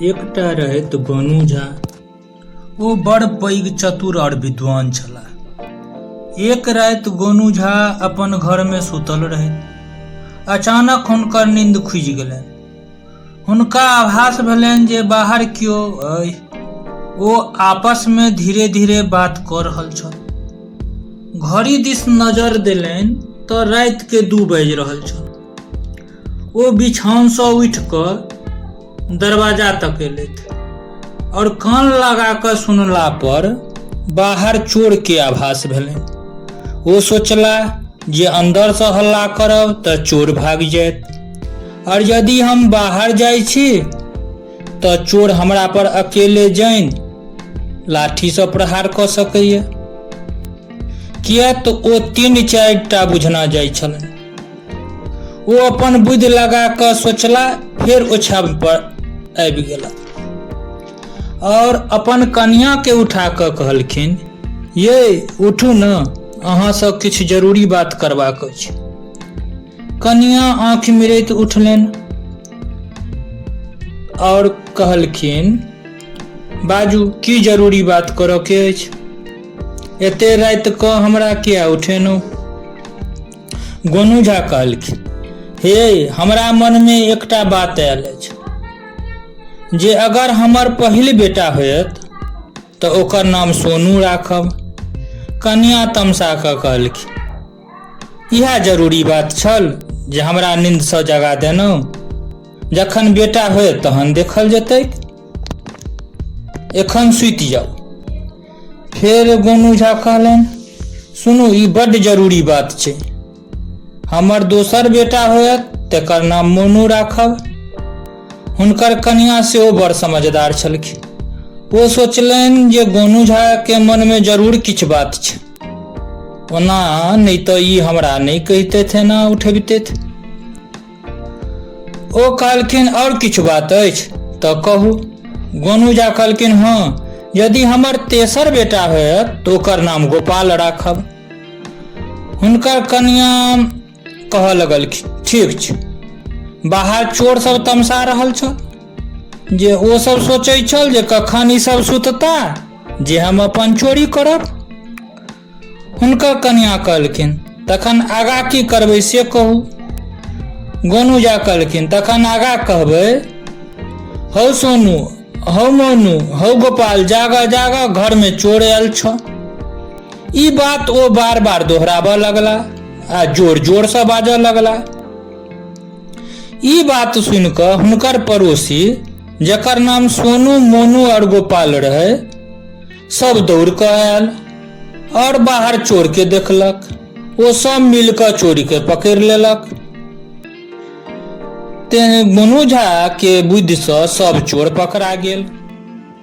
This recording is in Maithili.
एकटा रहथि गोनू झा। ओ बड़ पैघ चतुर आओर विद्वान छलाह। एक राति गोनू झा अपन घरमे सुतल रहथि। अचानक हुनकर नींद खुजि गेलनि। हुनका आभास भेलनि जे बाहर केओ अइ। ओ आपसमे धीरे-धीरे बात कऽ रहल छल। घड़ी दिस नजर देलनि तऽ रातिके 2 बाजि रहल छल। ओ बिछाओनसँ उठि कऽ दरवाजा तक एलथि आओर कान लगा कऽ सुनला पर बाहर चोरके आभास भेलनि। ओ सोचला जे अन्दरसँ हल्ला करब तऽ चोर भागि जायत आओर यदि हम बाहर जाइ छी तऽ चोर हमरा पर अकेले जानि लाठीसँ प्रहार कऽ सकैए, किएक तऽ ओ 3-4 टा बुझना जाइ छलनि। ओ अपन बुद्धि लगा कऽ सोचला, फेर ओछाओन पर आबि गेला और अपन कनिया के उठा कऽ कहलखिन, ये उठू ने, अहाँसँ किछु जरूरी बात करबाक अछि। कनिया आँखि मिरैत उठलनि और कहलखिन, बाजू, की जरूरी बात करऽ के अछि? एते राति कऽ हमरा किया उठेलहुँ? गोनू झा कहलखिन, हे, हमरा मनमे एकटा बात आयल अछि जे अगर हमर पहिल बेटा होयत तऽ ओकर नाम सोनू राखब। कनिया तमसा कऽ कहलखिन, इएह जरूरी बात छल जे हमरा नींदसँ जगा देलहुँ। जखन बेटा होयत तहन देखल जेतैक, एखन सुति जाउ। फेर गोनू झा कहलनि, सुनू, ई बड्ड जरूरी बात छै। हमर दोसर बेटा होयत तेकर नाम मोनू राखब। हुनकर कनिया सेहो बड़ समझदार छलखिन। ओ सोचलनि जे गोनू झा के मनमे जरूर किछु बात छै, ओना नहि तऽ ई हमरा नहि कहितथि, एना उठबितथि। ओ कहलखिन, आओर किछु बात अछि तऽ कहू। गोनू झा कहलखिन, हँ, यदि हमर तेसर बेटा होयत तऽ ओकर नाम गोपाल राखब। हुनकर कनिया कहऽ लगलखिन, ठीक छै। बाहर चोर सब तमसा रहल छल जे ओ सब सोचै छल जे कखन ई सब सुतता जे हम अपन चोरी करब। हुनकर कनिया कहलखिन, तखन आगा की करबै से कहू। गोनू झा कहलखिन, तखन आगा कहबै, हौ सोनू, हौ मोनू, हौ गोपाल, जागह जागह, घरमे चोर आयल छह। ई बात ओ बार बार दोहराबऽ लगला आ जोर जोरसँ बाजऽ लगला। ई बात सुनि कऽ हुनकर पड़ोसी, जकर नाम सोनू, मोनू आओर गोपाल रहै, सब दौड़ कऽ आयल और बाहर चोर के देखलक। ओ सब मिल कऽ चोरी के पकड़ि लेलक। तें गोनू झा के बुद्धि सँ सब चोर पकड़ा गेल।